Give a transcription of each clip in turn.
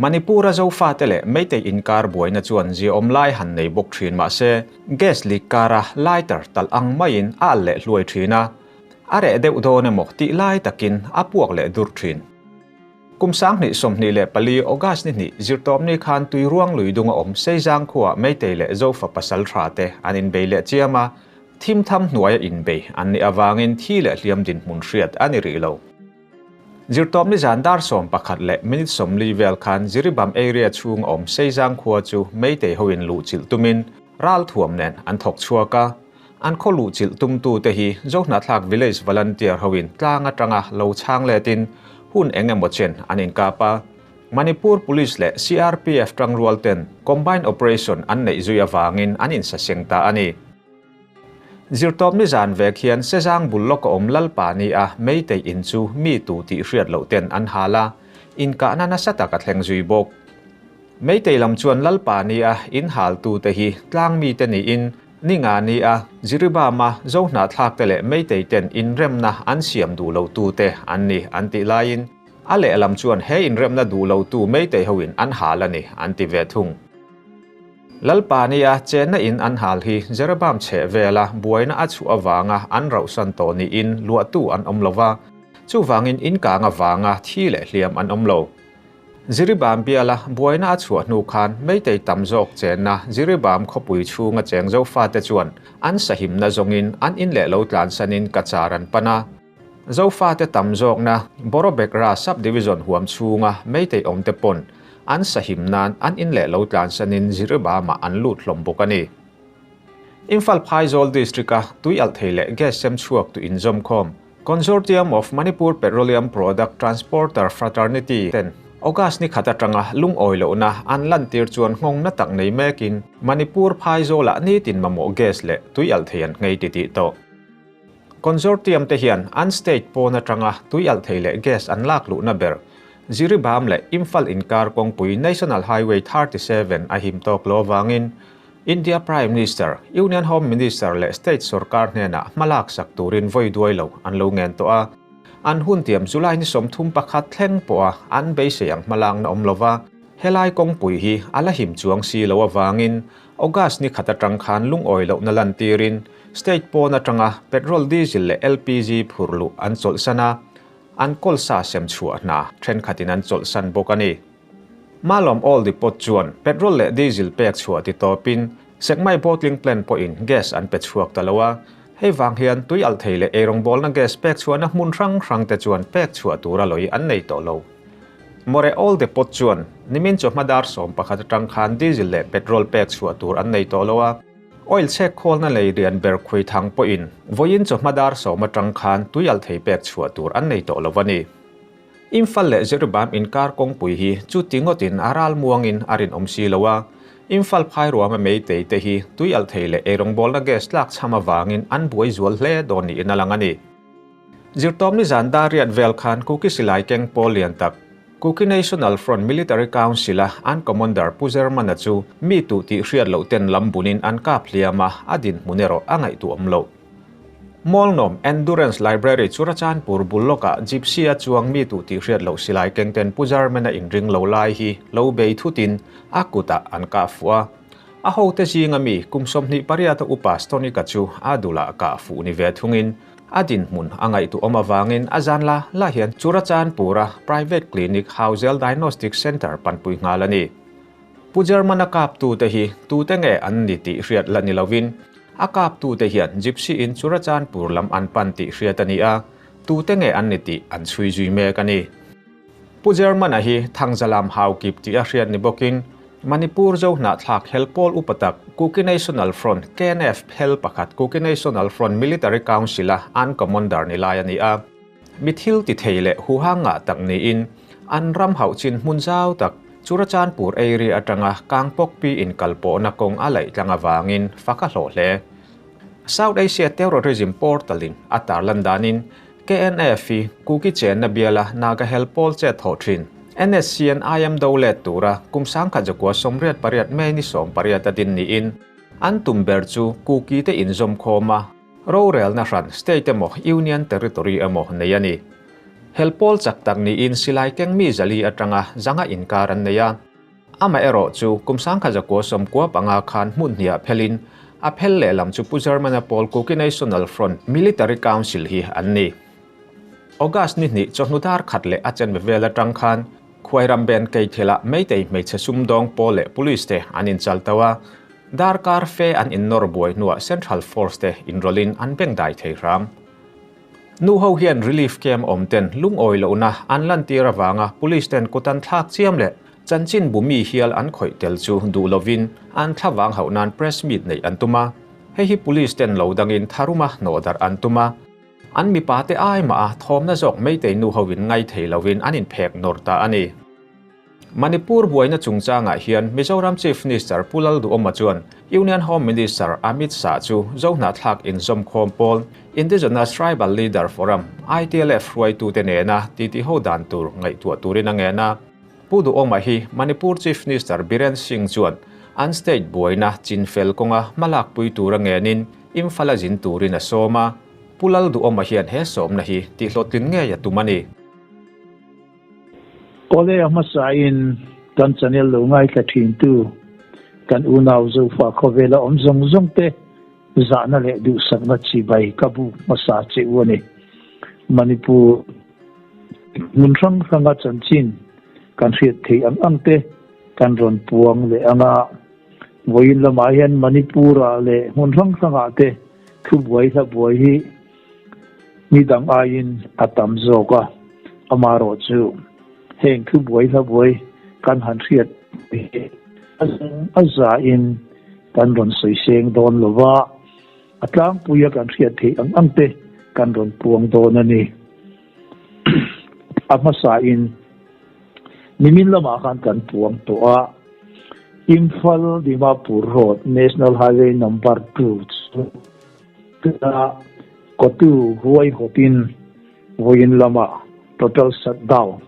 Manipur-a Zofate leh Meitei inkar buaina chuan ziaawm lai han nei bawk thin mah se, gas leak kara lighter talh ang maiin a alh leh hluai thin a, a reh deuh dawn emaw tih lai takin a puak leh dur thin. Kum 2024 August ni hnih zirtawpni khan Tuiruang lui dunga awm Seizang khuaah Meitei leh Zofa pasal tha te an inbei leh chiam a, thim tham hnuaia inbei an nih avangin thi leh hliam dinhmun hriat a ni rih lo. Zirtawpni zan dar 11 leh minute 40 vel khan Jiribam area chhung awm Seizang khua chu Meitei hoin luhchilh tumin ralthuam nen an thawk chhuak a, An khaw luhchilh tumtute hi Zohnahthlak Village Volunteer hoin tlang atanga lo chhang letin hun eng emaw chen an inkap a. Manipur Police leh CRPF tangrual ten Combined Operation an neih zui avangin an insaseng ta a ni. Zirtawp nizan vek hian Sezang bul lawka awm Lalpa ni a Meitei in chu mi tu tih hriat loh ten an hal a, inkahna nasa tak a thleng zui bawk. Meitei lam chuan Lalpa ni a in haltute hi tlang mite niin Ni nga ni a, Jiribama Zohnahthlakte leh Meitei ten inremna an siam duh lo tute an ni an tih laiin a lehlam chuan he inremna duh lo tu Meitei hoin an hal a ni an ti ve thung. Lalpa ni a chenna in an hal hi Jeroboam chheh vela buaina a chhuah avanga an rauhsan tawh niin luahtu an awm lo va, chuvangin inkang avanga thi leh hliam an awm lo. Jiribam biala buaina a chhuah hnu khan Meitei tam zawk chenna Jiribam khawpui chhunga cheng Zofate chuan an sahimna zawngin an in leh lo tlansanin Kachar an pan a. Zofate tam zawkna Borobekra Sub-Division huam chhunga Meitei awmte pawn an sahim nan an in leh lo tlansanin Jiribamah an lut hlawm bawk a ni. Imphal Phaizawl District-a tui alh thei leh gas sem chhuak tu inzawmkhawm Consortium of Manipur Petroleum Product Transporter Fraternity ten August ni khat atanga lungawi lohna an lantir chuan nghawng na tak nei mekin Manipur Phaizawlah nitin mamawh gas leh tui alh thei an nghei titih tawh. Consortium te hian an state pawn atanga tui alh thei leh gas an lak luhna ber Jiribam leh Imphal inkar kawngpui National Highway 37 a him tawk lo avangin India Prime Minister, Union Home Minister leh State sorkar hnenah hmalak sak turin vawi duai lo an lo ngen tawh a. An hun tiam July ni 31 thleng pawha an beisei ang hmalakna awm lova, helai kawngpui hi a la him chuang si lo avangin August ni khat atang khan lungawi lohna lantirin state pawn atanga petrol, diesel leh LPG phur luh an chawlhsan a, an kawlsa sem chhuah hna thenkhatin an chawlhsan bawk a ni. Malawm Oil Depot chuan petrol leh diesel pek chhuah ti tawpin Sekmai Bottling Plant pawhin gas an pe chhuak ta lo a, hei vang hian tui alh thei leh eirawngbawlna gas pek chhuahna hmun hrang hrang te chuan pek chhuah tura lawi an nei tawh lo. More Oil Depot chuan nimin chawhma dar 11 atang khan diesel leh petrol pek chhuah tur an nei tawh lo a, oil chhek khawlna lei rian ber khui thang pawhin vawiin chawhma dar 10 atang khan tui alh thei pek chhuah tur an nei tawh lo a ni. Imphal leh Jiribam inkar kawngpui hi chu ti ngawtin a ral muangin a rinawm si lo a, Imphal phairuama Meitei te hi tui alh thei leh eirawngbawlna gas tlak chham avangin an buai zual hle dawn niin a lang a ni. Zirtawmni zan dar riat vel khan Kuki silai keng pawl lian tak, Kuki National Front Military Council-a an Commander Pu Zermana chu mi tuh tih hriat loh ten lam bunin an kap hliam a, a dinhmun erawh a ngaihtuahawm loh. Mawlnawm Endurance Library Churachandpur bul lawkah Gypsy a chuang mi tuh tih hriat loh silai keng ten Pu Jarmena inring lo lai hi lo bei thutin a kutah an kah fuh a. A hote zinga mi kum 28 a upa Stonica chu a dulah kah fuh ni ve thungin a dinhmun a ngaihtuahawm avangin a zan la la hian Churachandpur-a private clinic Hauzel Diagnostic Centre panpui nghal a ni. Pu German a kaptute hi tute nge an ni tih hriat la ni lovin a kaptute hian Gypsy in Churachandpur lam an pan tih hriat a ni a, tute nge an ni tih an chhui zui mek a ni. Pu German-a hi Thangzalam Haokip tih a hriat ni bawkin Manipur Zohnahthlak Helpawl upa tak Kuki National Front, KNF, phel pakhat Kuki National Front Military Council-a an commander ni lai a ni a. Mi thil ti thei leh huha ngah tak niin an ram hauh chin hmun zau tak Churachandpur area atanga Kangpokpi inkalpawhna kawng a laih tlang avangin fak a hlawh hle. South Asia Terrorism Portal-in a tarlan danin KNF hi Kuki chenna biala Naga hel pawl chet thawh thin NSCN IM do let tura kum 1988 May ni 18 a din niin an tum ber chu Kuki te inzawm khawm a, Rorelna hran state emaw Union Territory emaw nei a ni. Hel pawl chak tak niin silai keng mi 400 atanga 500 inkar an nei a. Amaherawhchu, kum 1995 khan hmun hniah phelin a phel lehlam chu Pu Germana pawl Kuki National Front Military Council hi an ni. August ni hnih chawhnu dar khat leh a chenve vel atang khan Khuairam Ben Keithilah Meitei hmeichhe sumdawng pawl leh Police te an inchal tau a, darkar fe an innawr buai hnuah Central Force te inrawlhin an bengdai thei hram. Nu ho hian relief camp awm ten lungawi lohna an lantir avanga police ten kut an thlak chiam leh chanchin bu mi hial an khawih tel chu duh lovin an thlavang hauh nan press meet neih an tum a. Hei hi police ten lo dangin tharuma hnawhdarh an tum a. An mipa te ai mah a thawmna zawk Meitei nu hoin ngai thei lovin an inphek nawr ta a ni. Manipur buaina chungchangah hian Mizoram Chief Minister Pu Lalduhoma chuan Union Home Minister Amit Shah chu Zohnahthlak inzawmkhawm pawl Indigenous Tribal Leader Forum, ITLF, hruaitute nena titi ho dan tur ngaihtuah turin a ngen a. Pu Duhoma hi Manipur Chief Minister Biren Singh chuan an state buaina chinfel kawnga hmalakpui tura ngenin Imphal a zin turin a sawm a. Pu Lalduhoma hian he sawmna hi tihhlawhtlin ngei a tum a ni. Awle a hmasain kan channel lo ngaithla thintu kan unau Zofa khawvela awm zawng zawng te zahna leh duhsakna chibai ka buk hmasa che u a ni. Manipur hmun hrang hranga chanchin kan hriat theih ang ang te kan rawn puang leh ang a, vawiin lamah hian Manipur-ah leh hmun hrang hrangah te thubuai hlabuai hi Ni dang aiin a tam zawk a, amaherawh chu heng thu buai hla buai kan han hriat hi a zung a zain kan rawn sawi seng dawn lo va, a tlangpuia kan hriat theih ang ang te kan rawn puang dawn a ni. A hmasain nimin lamah khan kan puang tawh a, Imphal Dimapur Road National Highway Number 2 chu Tuna kotu huai hawtin vawiin lama total shutdown,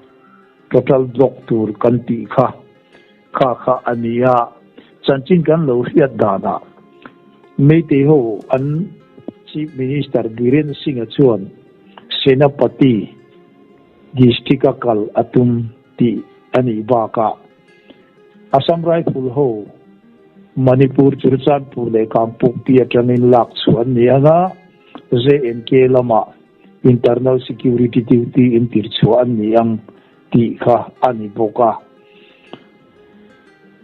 total block tur kan tih kha kha kha a ni a, chanchin kan lo hriat danah Meitei ho an Chief Minister Biren Singh-a chuan Senapati district-a kal a tum tih a nih bakah Assam Rifle ho Manipur, Churachandpur leh Kangpokpi atangin lak chhuah an ni ang a, JNK lamah Internal Security Duty in tir chhuah an ni ang tih kha a ni bawk a.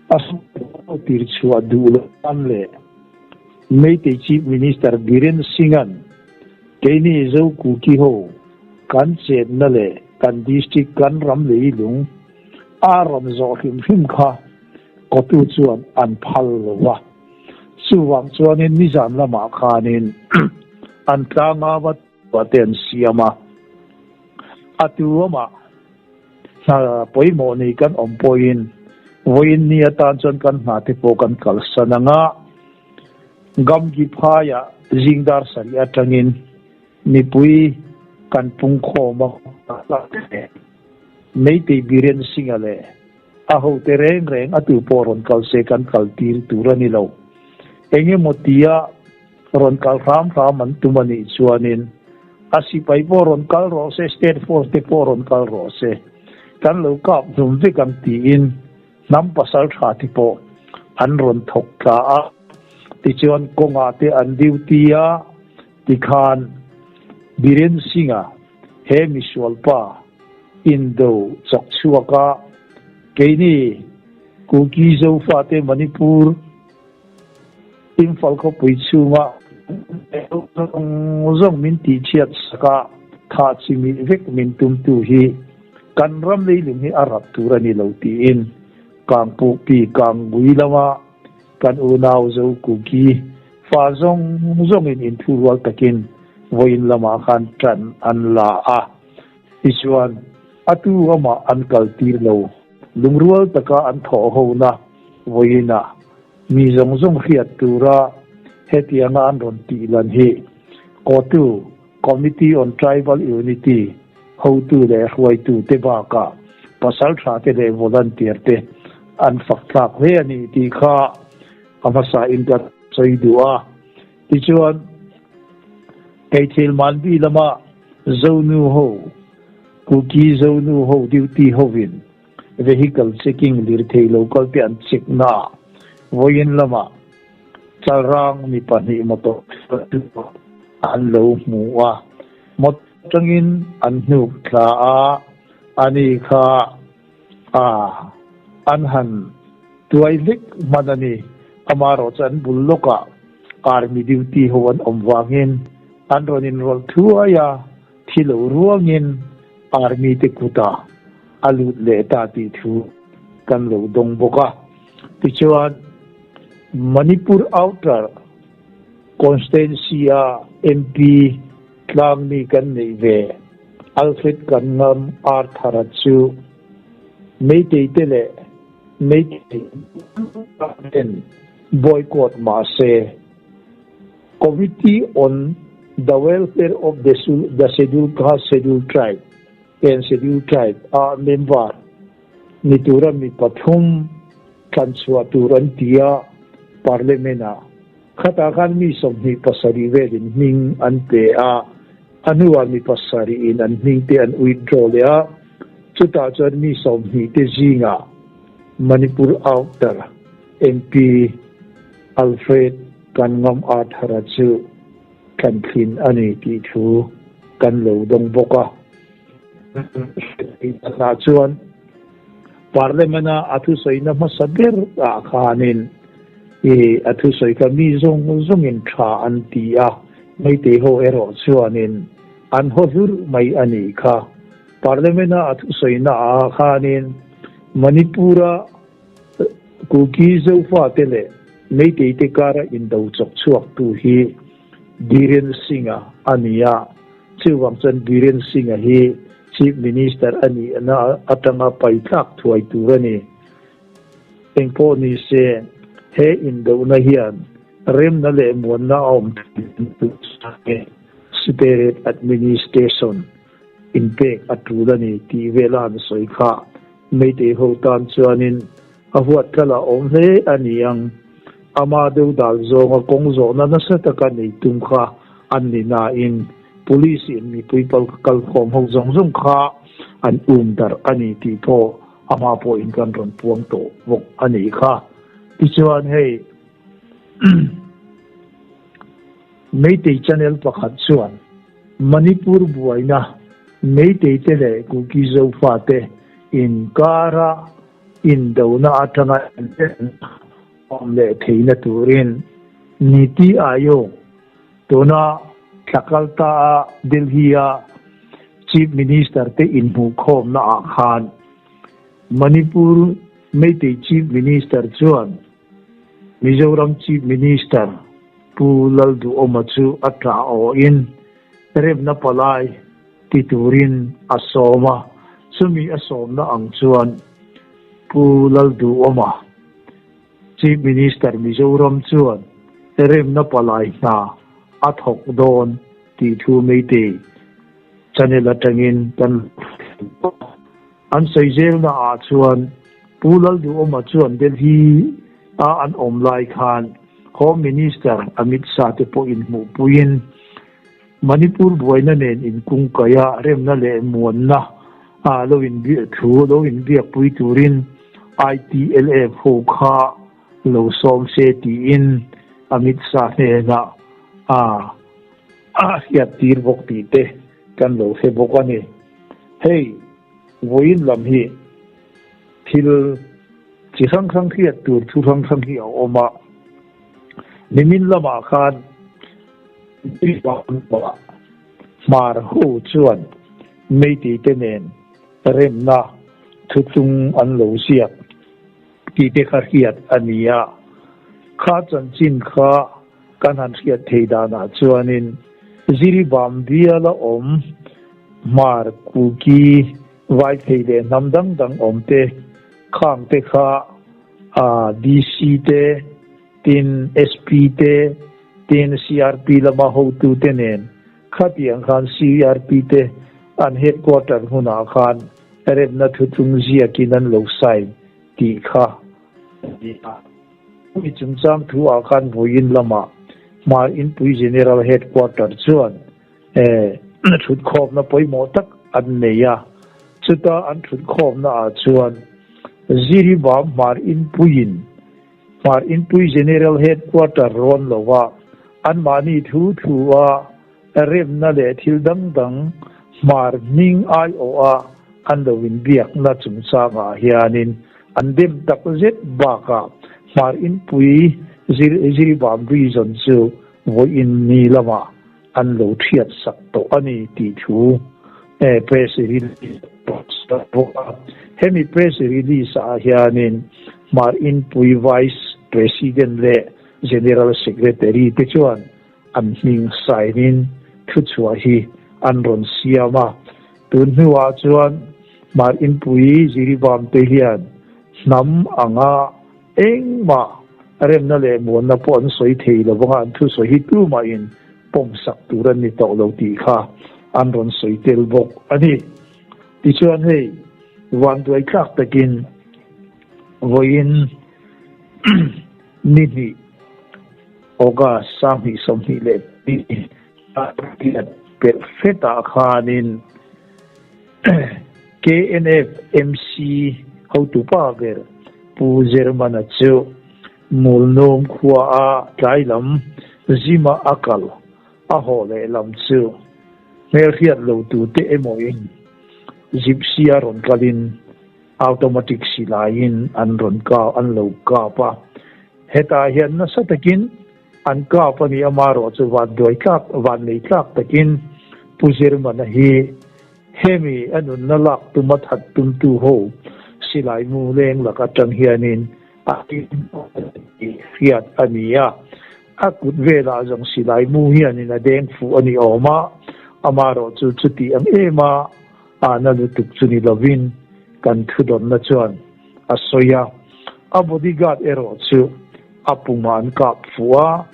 Assam Rifle tir chhuah duh loh tan leh Meitei Chief Minister Biren Singh-a'n keini Zo Kuki ho kan chetna leh kan district kan ram leilung a rawn zawh hrim hrim kha kotu chuan an phal lo va. Chuvang chuanin nizan lamah khanin an tlanga va tua te an siam a, a tu amah hna pawimawh nei kan awm pawhin vawiin ni atan chuan kan hna te pawh kan kalsan ang a, Gamgi phaiah zing dar sarih atangin mipui kan pungkhawm a. Meitei Biren Singh-a leh a hote reng reng a tu pawh rawn kal se kan kal tir tur a ni lo. Eng emaw tia rawn kal hram hram an tum a nih chuanin a sipai pawh rawn kal rawh se, state force te pawh rawn kal rawh se, kan lo kap hlum vek ang tiin hnam pasal tha te pawh an rawn thawk tla a. Tichuan kawngah te an duty a, tikhan Biren Singh-a he misualpa indo chawk chhuak a, keini Kuki Zofate Manipur Imphal khawpui chhunga zawng zawng min tihchhiat sak a, thah chimih vek min tumtu hi kan ram leilung hi a rap tur a ni lo tiin Kangpuhpi Kangui lama kan unau Zo Kuki fa zawng zawngin inthurual takin vawiin lamah khan tan an la a. Tichuan, a tu amah an kaltir lo. Lungrual taka an thawh hona vawiinah mi zawng zawng hriat tura hetianga an rawn tih lan hi Kotu, Committee on Tribal Unity, hotu leh hruaitute bakah pasalthate leh volunteer te an fak tlak hle a ni tih kha a hmasain ka sawi duh a. Tichuan, Keithil Manbi lama Zonu ho. Kuki Zonu ho duty hovin vehicle checking lirthei lo kal te an check naah vawiin lamah Chalrang mi pahnih motor chu an lo hmu a, motor atangin an hnuk thla a, ani kha a an han tuai hlek hman a ni. Amaherawh chu an bul lawkah army duty ho an awm vangin an rawn inrawlh thuai a, thi lo ruangin army te kutah a lut leh ta tih thu kan lo dawng bawk a. Tichuan, Manipur Outer Constituency-a MP tlangmi kan neih ve Alfred Kanngam Arthur-a chu Meitei te leh Meitei ten boycott mah se, Committee on the Welfare of the Scheduled Caste Scheduled Tribe and Scheduled Tribe-a member ni tura mi pathum thlan chhuah tur an ti a, Parliament-ah khatah khan mi 27 velin hming an pe a, a hnuah mi pasarihin an hming te an withdraw leh a, chutah chuan mi 20 te zingah Manipur Outer MP Alfred Kanngam Arthur-a chu thlan thlin a ni tih thu kan lo dawng bawk a. Tah chuan Parliament-a a thusawina hmasa ber ah khanin i a thusawi kha mi zawng zawngin tha an ti a, Meitei ho erawh chuanin an haw hlur mai a nih kha. Parliament-a a thusawina ah khanin Manipur-a Kuki Zofate leh Meitei te kara indo chawk chhuaktu hi Biren Singh-a a ni a, chuvang chuan Biren Singh-a hi Chief Minister a nihna atanga paitlak thuai tur a ni. Engpawh ni se, he indohna hian remna leh muanna a awm thei tur Separate Administration inpek a tul a ni tih vel a han sawi kha Meitei ho tan chuanin A huat thlal a awm hle a ni ang. Ama deuh dal zawnga kawng zawhna nasa taka nei tum kha an ni nain Police in mipui pal kalkhawm ho zawng zawng kha an um darh a ni tih pawh ama pawhin kan rawn puang tawh bawk a nih kha. Tichuan hei Meitei channel pakhat chuan Manipur buaina Meitei te leh Kuki Zofate inkara Indona atanga inremna awm leh theihna turin Niti Aayog tuna thla kal ta a Delhi-a Chief Minister te inhmuhkhawmna ah khan Manipur Meitei Chief Minister chuan Mizoram Chief Minister Pu Lalduhoma chu a tah awhin remna palai ti turin a sawm a, chumi a sawmna ang chuan Pu Lalduhawma, Chief Minister Mizoram chuan remna palai hna a thawk dawn tih thu Meitei channel atangin kan lo thlen tawh a. An sawi zelna ah chuan Pu Lalduhawma chuan Delhi a an awm lai khan Home Minister Amit Shah te pawh inhmuhpuiin Manipur buaina nen inkungkaia remna leh muanna a lo inbiak thu lo inbiakpui turin ITLF ho kha lo sawm se tiin Amit Shah hnenah a hriat tir bawk tih te kan lo hre bawk a ni. Hei vawiin lam hi thil chi hrang hrang hriat tur thu hrang hrang hi a awm a, nimin lamah khan Hmar ho chuan Meitei te nen remna thutlung an lo ziak tih te kha hriat a ni a. Kha chanchin kha kan han hriat thei danah chuanin Ziribam biala awm Hmar Kuki Vaiphei leh hnam dang dang awm te khang te kha DC te Tin, SP te, tin CRP lama hotute nen khatiang khan CRP te an headquarter hmunah khan remna thutlung ziakin an lo sign tih kha a ni a. Hemi chungchang thu ah khan vawiin lamah Hmar Inpui General Headquarter chuan thutkhawmna pawimawh tak an nei a. Chuta an thutkhawmna ah chuan Jiribam Hmar Inpuiin Hmar Inpui General Headquarter rawn lova anmahni thu thu a remna leh thil dang dang Hmar hming aiawha an lo inbiakna chungchangah hianin an dem tak zet bakah Hmar Inpui Jiribam Region chu vawiin ni lamah an lo thiat sak tawh a ni tih thu press release a bawk a. Hemi press release ah hianin Hmar Inpui Vice President leh General Secretary te chuan an hming sign in thuchhuah hi an rawn siam a. Tun hnuah chuan Hmar Inpui Jiribam te hian hnam anga Engmah remna leh muanna pawh an sawi thei lo vanga an thusawi hi tumahin pawmsak tur an ni tawh lo tih kha an rawn sawi tel bawk a ni. Tichuan hei vanduai tlak takin vawiin ni hnih August 2022 a riat pelh fetah khanin KNF MC hotupa ber Pu Zermana chu Mulnawm khua a tlai lam zima a kal a haw leh lam chu hmelhriat lo tute emaw in Gypsy a rawn kalin automatic silaiin an rawn kap an lo kap a. Hetah hian nasa takin An kap a ni amarawh chu vanduai tlak, vannei tlak takin Pu Zirmana hi hemi a nunna lak tuma that tumtu ho silai mu leng lak atang hianin a hriat a ni a. A kut velah zawng silai mu hianin a deng fuh a ni awm a, amarawh chu chuti ang em a ahna lutuk chu ni lovin kan thudawnna chuan a sawi a. A bodyguard erawh chu A pumah an kap fuh a,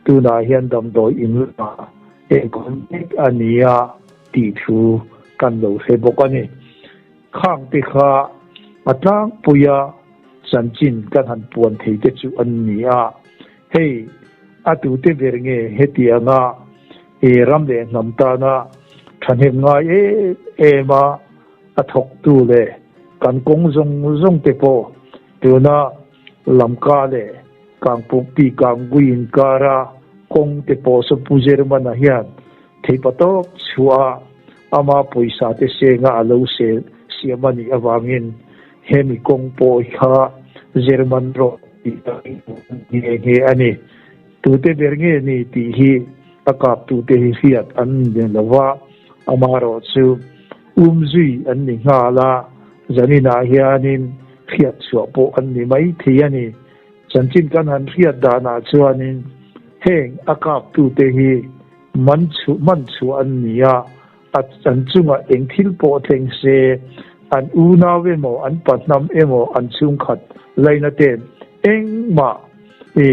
tunah hian damdawi in lamah enkawl mek a ni a tih thu kan lo hre bawk a ni. Khang te kha a tlangpuia chanchin kan han puan thei te chu an ni a, hei a tute ber nge hetianga i ram leh hnam tana thahnem ngai em em a a thawktu leh kan kawng zawng zawng te pawh tuna Lamka leh Kangpukpi Kangui inkara kawng te pawh saw Pu Zermana hian theihpatawk chhuah a ama pawisa te senga a lo siam a nih avangin hemi kawng pawh kha Zerman Road tih a ni nghe nghe a ni. Tute ber nge ni tih hi a kaptute hi hriat an ni lo va, amaherawhchu umzui an ni nghal a. Zaninah hianin hriat chhuah pawh an ni mai thei a ni. Chanchin kan han hriat danah chuanin heng a kaptute hi man chhuah man chhuah an ni a, a an chungah eng thil pawh thleng se, an unau emaw an pahnam emaw an chhungkhat laina ten engmah i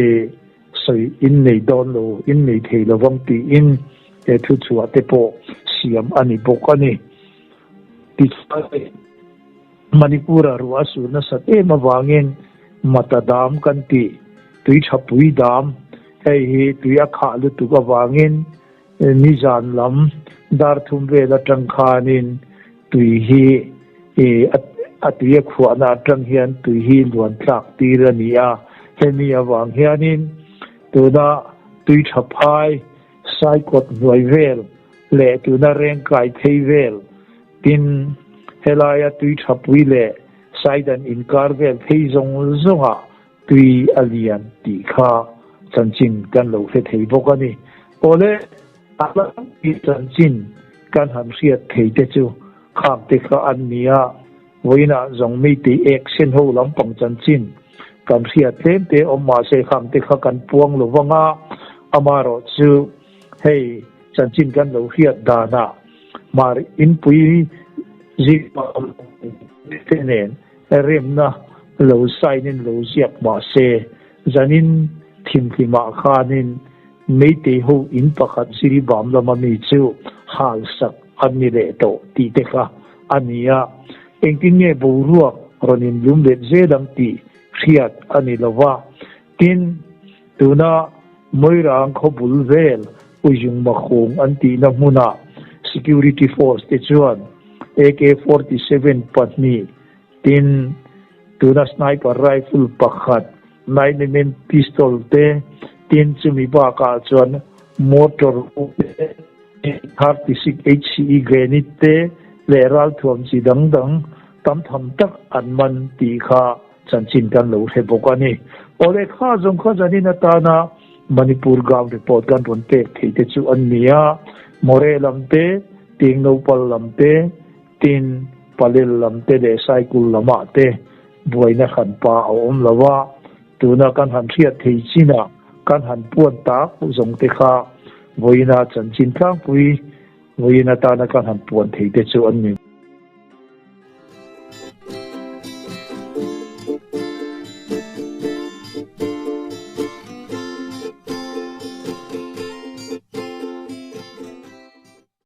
sawi in nei dawn lo, in nei thei lovang tiin he thu chhuah te pawh siam a ni bawk a ni. Tichuan, Manipur-a ruah a sur nasat em avangin Mata Dam kan tih, tui tha pui dam, hei hi tui a khah lutuk avangin nizan lam dar thum vel atang khanin tui hi a tui a khuahna atang hian tui hi luan tlak tir a ni a. Hemi avang hianin tuna tui tha phai Saikawt hnuai vel leh tuna reng kai phei vel tin helaia tui tha pui leh saidan inkar vel phei zawng zawngah tui a lian tih kha chanchin kan lo hre thei bawk a ni. Awle, a tlangpui chanchin kan han hriat thei te chu khang te kha an ni a, vawiinah zawng meitei ek sen ho lampang chanchin kan hriat tlem te awm mahse khang te kha kan puang lo vang a, amaherawh chu hei chanchin kan lo hriat danah Hmar inpui zing te nen remna lo sign in lo ziak mahse zanin thimhlimah khanin Meitei ho in pakhat Jiribam lama mi chu hal sak an ni leh tawh tih te kha a ni a, engtin nge boruak rawn inlum let zel ang tih hriat a ni lo va. Tin, tuna Moirang khaw bul vel Ujung Makhung an tihna hmunah Security Force te chuan. AK-47 pahnih, tin, tuna sniper rifle pakhat, 9mm pistol te, tin chumi bakah chuan mortar te, 36 HCE grenade te leh ralthuam chi dang dang tam tham tak an man tih kha chanchin kan lo hre bawk a ni. Awle kha zawng kha zanin atana Manipur ground report kan rawn pek theih te chu an ni a, Moreh lam te, Tingnopal lam te, tin Palel lam te leh Saikul lamah te buaina hranpa a awm lo a, tuna kan han hriat thei chinah kan han puan tak zawng te kha vawiina chanchin tlangpui vawiin atana kan han puan thei te chu an ni.